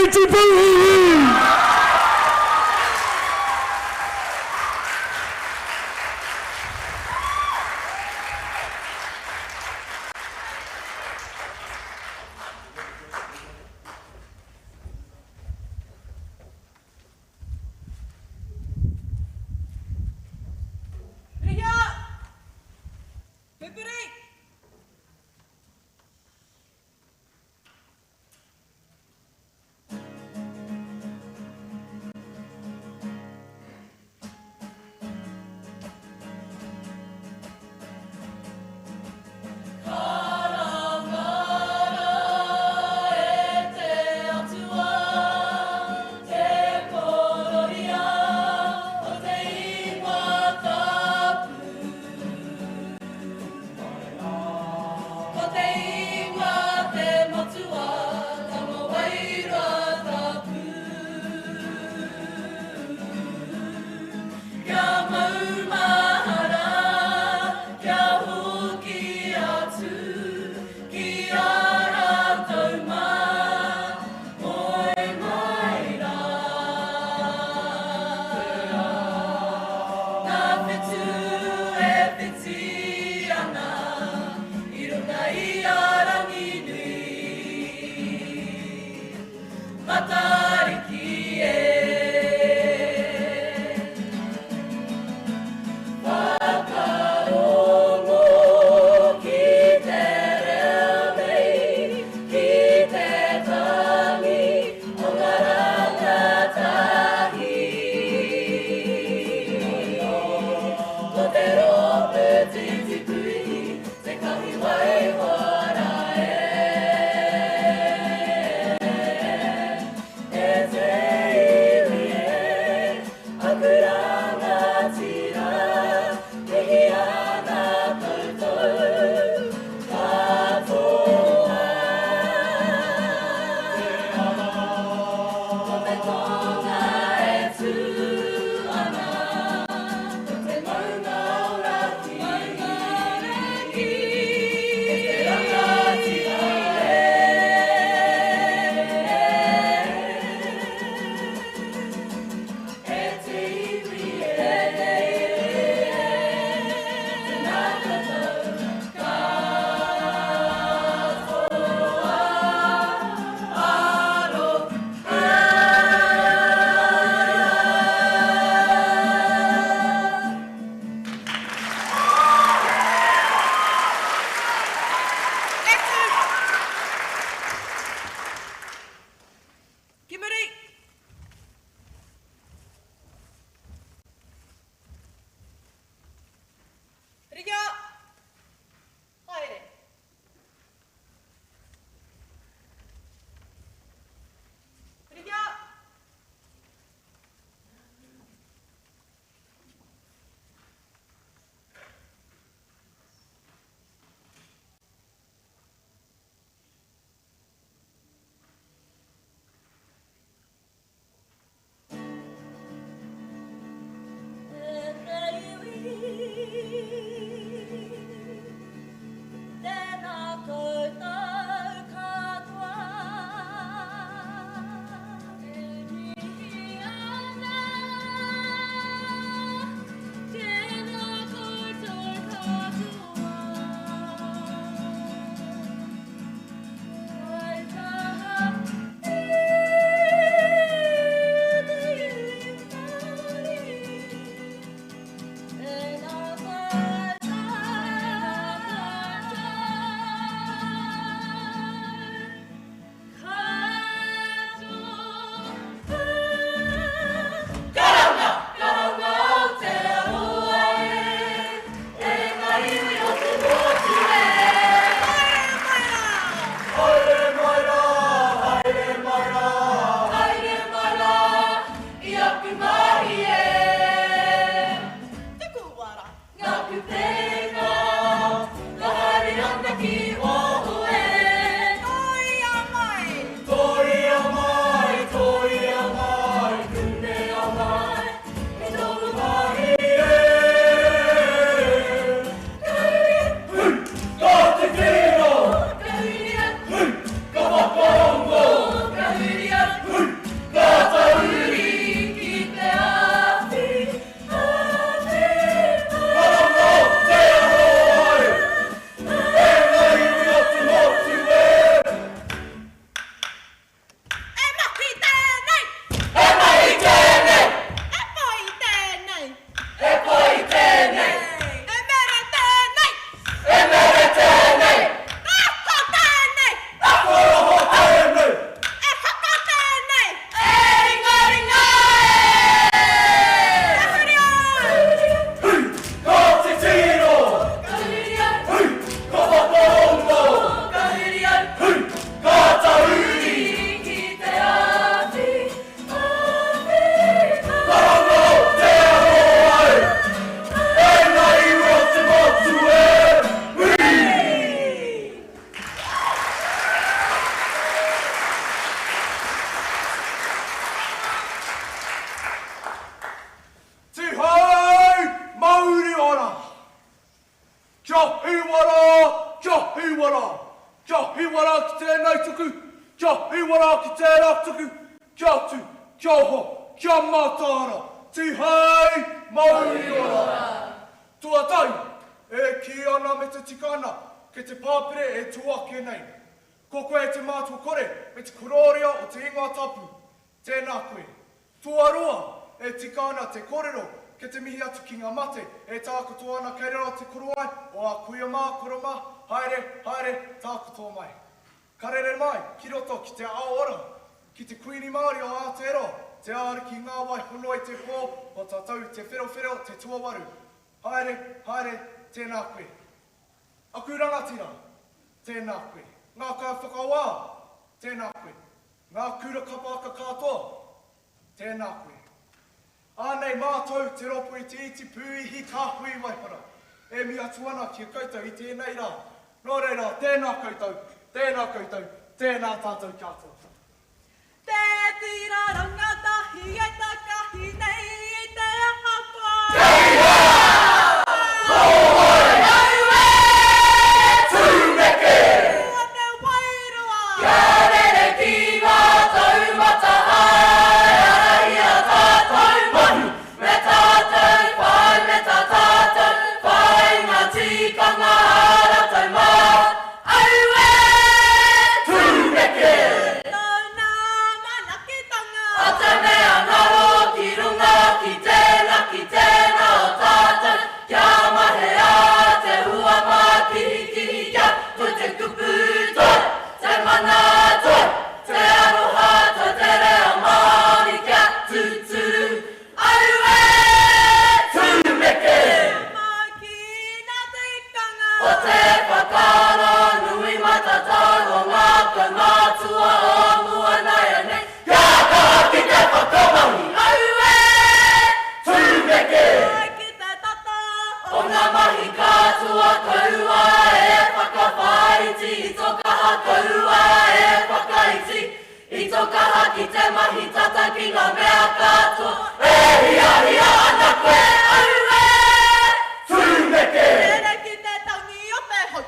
Kaiti Pūhihi! Rihia! Pipiri! rā ki tērā tuku, kia tū, kia oho, kia mataara, tihei mauri ora! Tuatahi, e kī ana me te tika ana kei te pāpere e tū ake nei. Ko koe te mātua kore me te korōria o te ingoa tapu. Tēnā koe. Tuarua, e tika ana te kōrero kei te mihi atu ki ngā mate e tākoto ana kei raro te korowai o a kuia mā, koro mā, haere, haere, tākoto mai. Ka rere mai ki roto ki te ao ora, ki te Kuini Māori o Aotearoa, te Ariki ngā wai hono i te pō, o tātou te wherowhero te tuawaru. Haere, haere, tēnā koe. Aku rangatira, tēnā koe. Ngā kaiwhakawā, tēnā koe. Ngā kura kapa aka katoa, tēnā koe. Ānei mātou te rōpū itiiti pūihi kāhui Waihora e mihi atu ana ki a koutou i tēnei rā. Nō reira, tēnā koutou, tēnā koutou, tēnā tātou katoa. Te tira rangatahi e takahi nei i te ahakoa. Kei hea! Ko wai? Auē! Tūmeke! Kua te wairua! Kia rere ki ngā taumata hai arahi a tātou mahi me tātou whai me tā tātou whāinga tikanga a rātou mā. Auē! Tūmeke! Tōna manakitanga. A te mea ngaro ki runga ki tēnā ki tēnā o tātou kia mahea te hua mākihikihi kia toi te kupu toi, te mana toi, te aroha toi te reo Māori kia tūturu Auē! Tūmeke! Mākina tikanga. O te whakaaro nui matatau o ngā kaumātua o mua nāianei. Kia kaha ki te whakamahi. Auē! Tūmeke! Ai ki te tata. O ngā mahi katoa kaua e whakawhāiti i tō kaha kaua e whakaiti I to kaha ki te mahi tata ki nga mea katoa e hiahia ana koe, aue! Tumeke! Rere ki te tangi o te hau.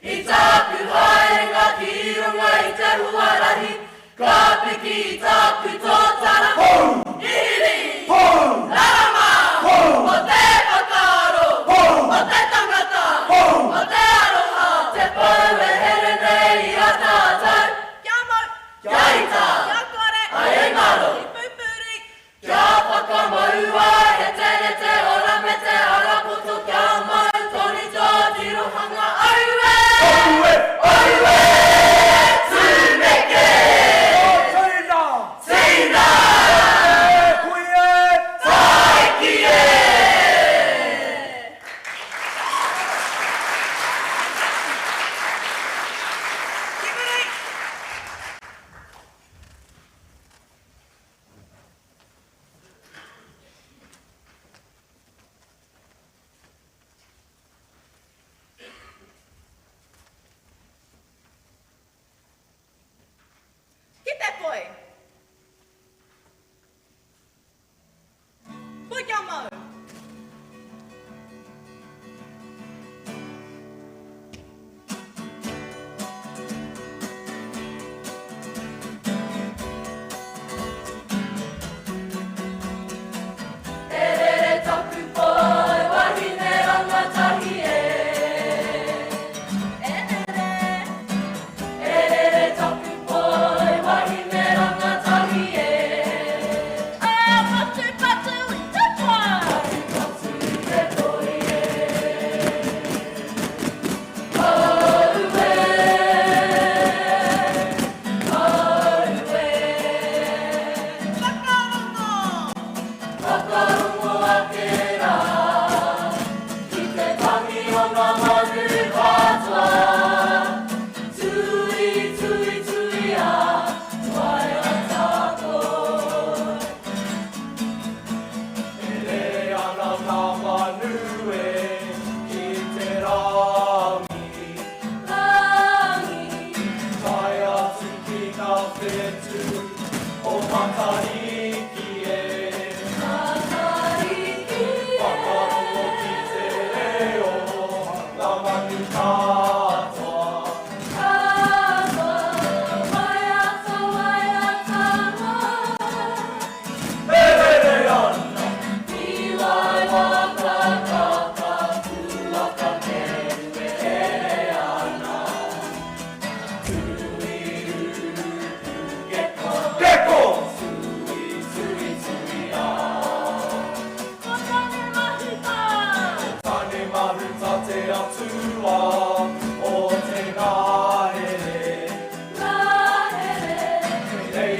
I tāku haerenga ki runga i te huarahi, ka piki i tāku tōtara. Pou! Riri! Pou! Rarama! Pou! O te whakaaro! Pou! O te tangata! Pou! O te aroha! Te pou e here nei i a tātou. Kia mau. Kia ita. Kia kore. Ai e ngaro. I pupuri. Kia whakamaua he tere te ora me te ara poto kia mau tonu tō tirohanga aue! Aue! Aue! Tūmeke! Ko Tina! Tina! E kui e! Tāiki e! Ki muri! Ki te poi! Poi kia mau! E rere taku poi wahine rangatahi e. E rere. E rere taku poi wahine rangatahi e. A patupatu i te poi. Patupatu i te poi e. Aue, aue. Whakarongo. Whakarongo ake rā ki te tangi o ngā manu katoa. Tui, tui, tuia, waea tākoi. E rere ana ngā manu e ki te rangi. Rangi. Tae atu ki ngā whetū o Matariki e. Matariki. Whakarongo ki te reo, ngā manu katoa. Katoa, waea tō.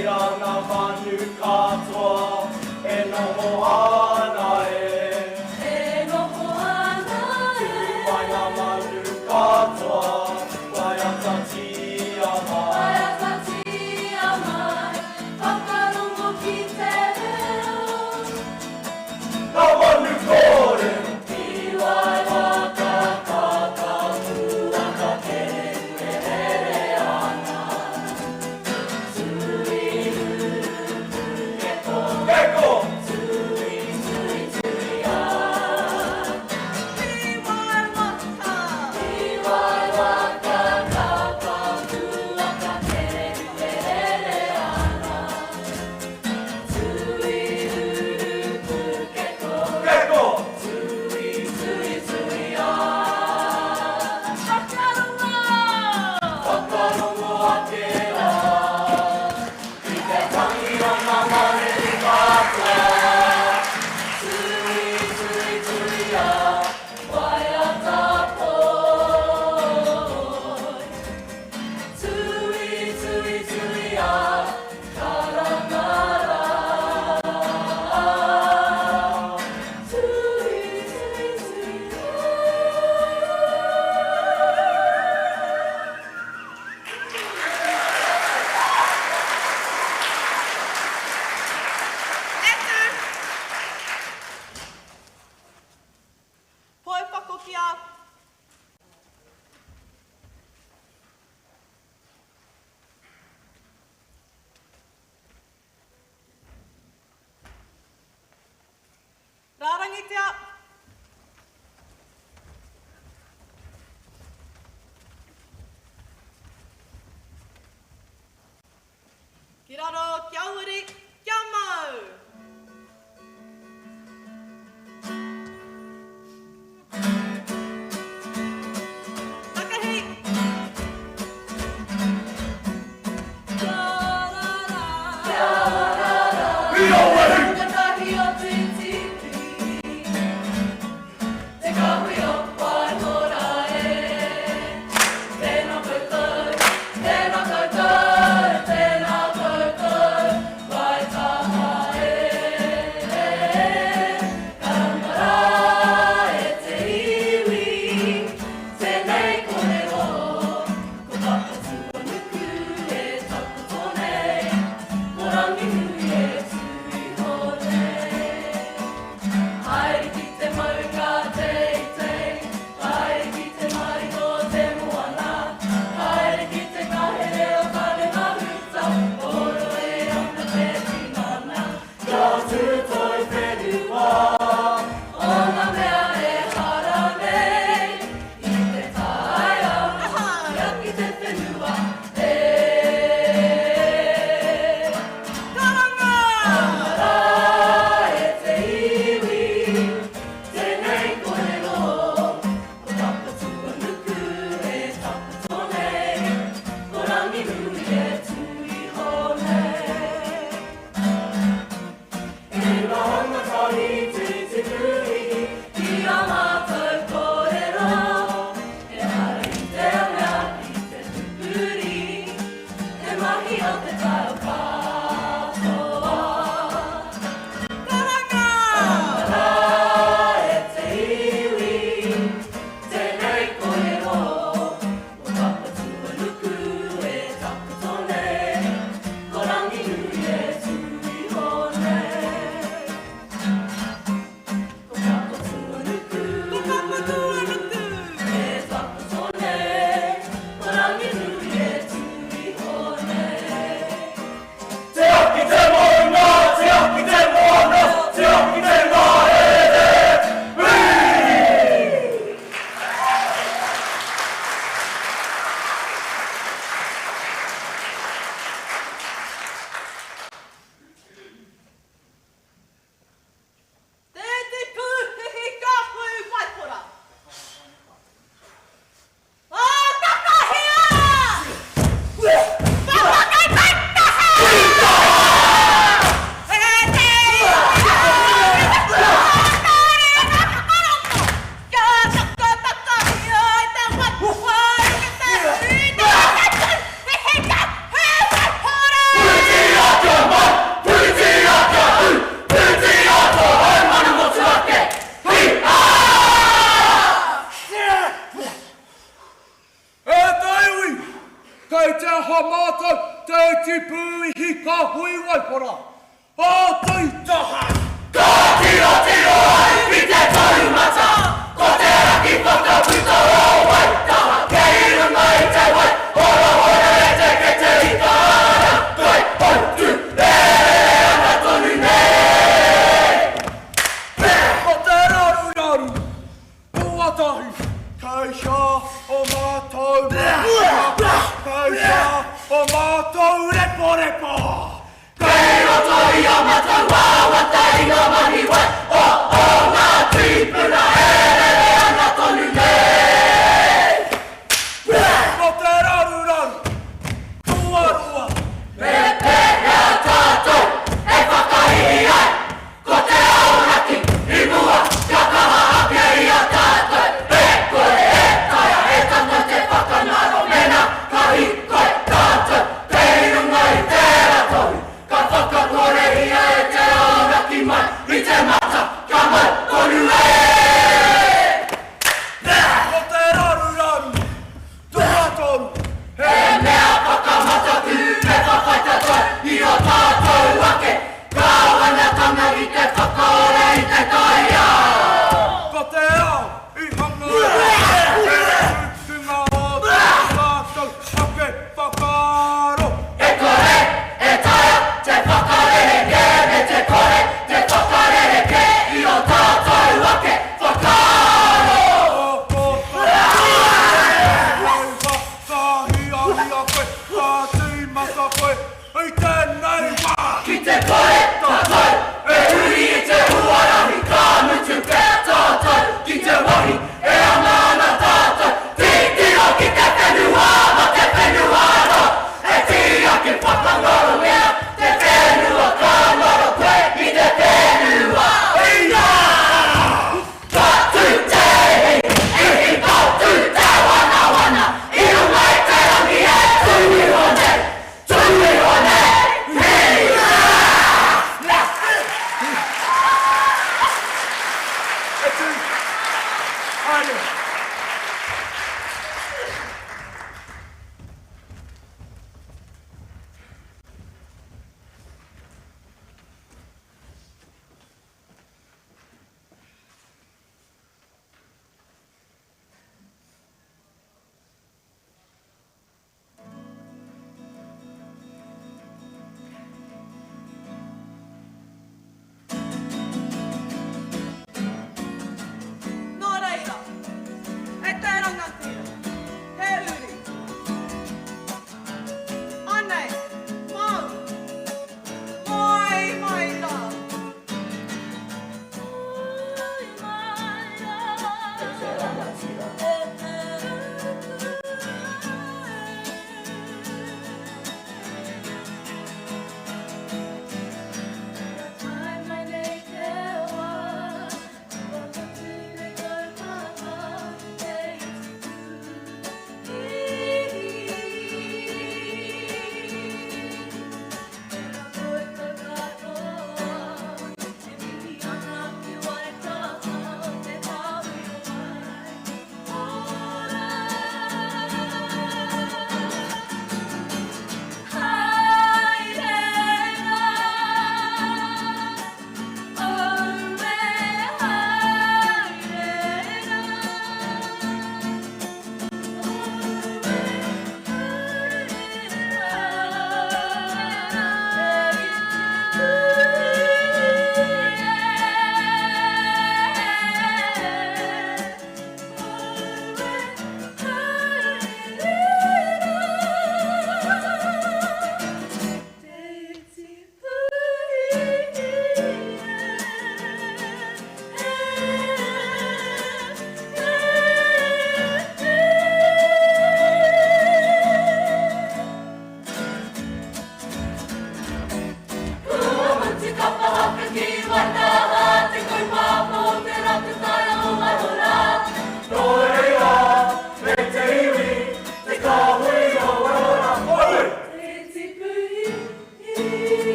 Reira ngā manu katoa e noho ana e. E noho ana e. Tū mai ngā manu katoa, waiatatia mai. Waiatatia mai, whakarongo ki te reo. Ngā manu kōrero. Tīwai waka kākāpua ka kererū e rere ana. Tui ruku keko. Keko! Tui tui tuia. Tīwai waka. Tīwai waka kākāpua ka kererū e rere ana. Tui ruku keko. Keko! Tui tui tuia. Whakarongo! Whakarongo ake rā, ki te tangi o ngā manu katoa. Tui tui tuia, waiata poi. Tui tui tuia, karanga rā. Tui tui tuia. E tū! Poupako ki a. Rārangitia. Ki raro, kia huri, kia mau! Takahi! Kia ora rā. Kia ora! Rangatahi o Tītīpi, te kahui o Waihora e. Tēnā koutou, tēnā koutou, tēnā koutou, Waitaha e. Karanga rā e te iwi, tēnei kōrero, ko Papatūānuku e takoto nei, ko Ranginui e tū iho. Kāhui Waipara. Ā tai!